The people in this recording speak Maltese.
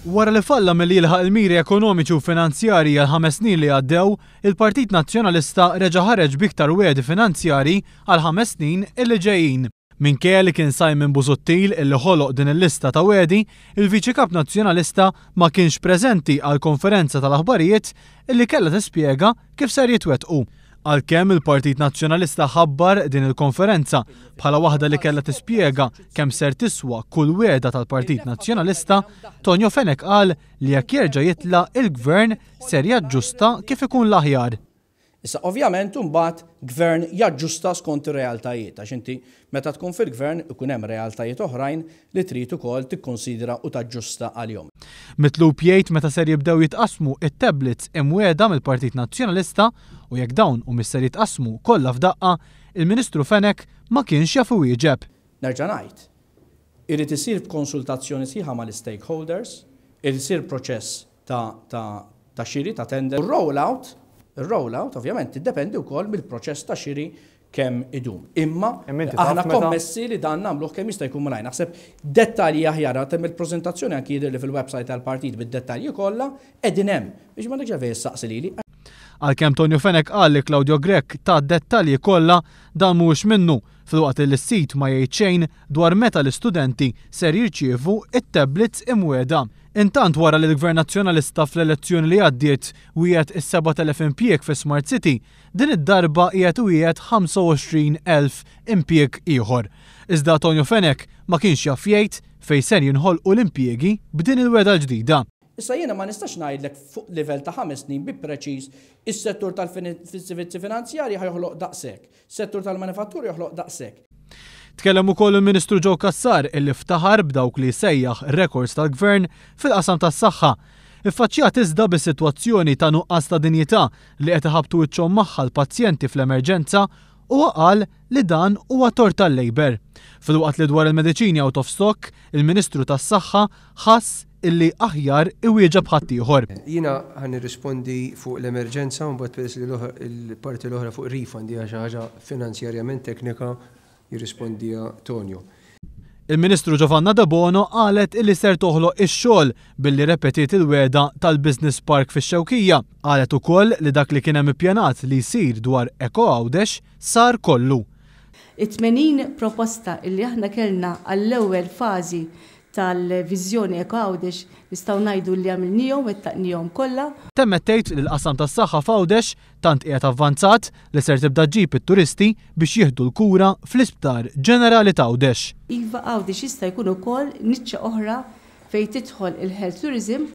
Wara li falla milli jilħaq il-miri ekonomiċi u finanzjarji għall-ħames snin li għaddew, il-Partit Nazzjonalista reġa' ħareġ b'iktar wegħdi finanzjarji għall-ħames snin illi ġejjin. Minkejja li kien Simon Busuttil illi ħoloq din il-lista ta' wegħdi, il-Viċi Kap Nazzjonalista ma kienx preżenti għall-konferenza tal-aħbarijiet illi kellha tispjega kif ser jitwettqu. Għalkemm il-Partit Nazzjonalista ħabbar din il-konferenza bħala waħda li kellha tispjega kemm ser tiswa kull wegħda tal-Partit Nazzjonalista, Tonio Fenech qal li jekk jerġa' jitla' il-Gvern ser jaġġusta kif ikun l-aħjar. Issa ovvjament imbagħad gvern jaġġusta skont ir-realtajiet għax inti meta tkun fil-gvern ikun hemm realtajiet oħrajn li trid ukoll tikkunsidra u taġġusta għalihom. Mitlub jgħid meta ser jibdew jitqassmu t-tablets imwiegħda mill-Partit Nazzjonalista u jekk dawn humiex ser jitqassmu kollha f'daqqa, il-Ministru Fenech ma kienx jaf iwieġeb. Nerġa' ngħid, irid isir b'konsultazzjoni sħiħa mal-istakeholders, irid isir proċess ta' ta' ta' xiri, ta' tender. U r-roll out, ir-roll out ovvjament tiddependi wkoll mill-proċess ta' xiri kemm idum. Imma aħna kommessi li dan nagħmluh kemm jista' jkun malajr. Naħseb dettalji aħjar, għad hemm il-preżentazzjoni anki jidhirli fil-website tal-partit bid-dettalji kollha, qegħdin hemm. Biex m'għandekx għalfejn issaqsi lili. Għalkemm Tonio Fenech qal li Claudio Grech ta d-dettalji kollha, dan mhuwiex minnu, filwaqt li s-sit ma jgħid xejn dwar meta l-istudenti ser jirċievu t-tablets imwiegħda. Intant wara li l-Gvern Nazzjonalista fl-elezzjoni li għaddiet wiegħed is-7,000 impjieg fi Smart City, din id-darba qiegħed iwiegħed 25,000 impjieg ieħor. Iżda Tonio Fenech ma kienx jaf jgħid fejn ser jinħolqu l-impjiegi b'din il-wegħda l-ġdida. Issa jiena ma nistax ngħidlek fuq livell ta' ħames snin bi preċiż is-settur tal-servizzi finanzjarji ħa joħloq daqshekk, settur tal-manifattura joħloq daqshekk. Tkellem ukoll il-Ministru Joe Cassar illi ftaħar b'dawk li sejjaħ rekords tal-Gvern fil-qasam tas-saħħa. Iffaċċjat iżda bis-sitwazzjoni ta' nuqqas ta' dinjità li qed iħabbtu wiċċhom magħha l-pazjenti fl-emerġenza, huwa qal li dan huwa tort tal-Labour. Filwaqt li dwar il-mediċini out of stock, il-Ministru tas-Saħħa ħass illi aħjar iwieġeb ħaddieħor. Jiena ħa nirrispondi fuq l-emerġenza u mbagħad peress li l-parti l-oħra fuq refund hija xi ħaġa finanzjarjament teknika jirrispondiha Tonio. Il-Ministru Giovanna Debono qalet illi ser toħloq ix-xogħol billi rrepetiet il-wegħda tal-Business Park fix-Xewkija. Qalet ukoll li dak li kien hemm ippjanat li jsir dwar Eko Għawdex sar kollu. It-80 proposta illi aħna kellna għall-ewwel fażi tal-viżjoni Eko Għawdex nistgħu ngħidu li għamilniehom, wettaqniehom kollha. Temmet tgħid li l-qasam tas-saħħa f'Għawdex tant qiegħed avvanzat li ser tibda ġġib it-turisti biex jieħdu l-kura fl-Isptar Ġenerali t'Għawdex. Iva, Għawdex jista' jkun ukoll niċċa oħra fejn tidħol il-health tourism.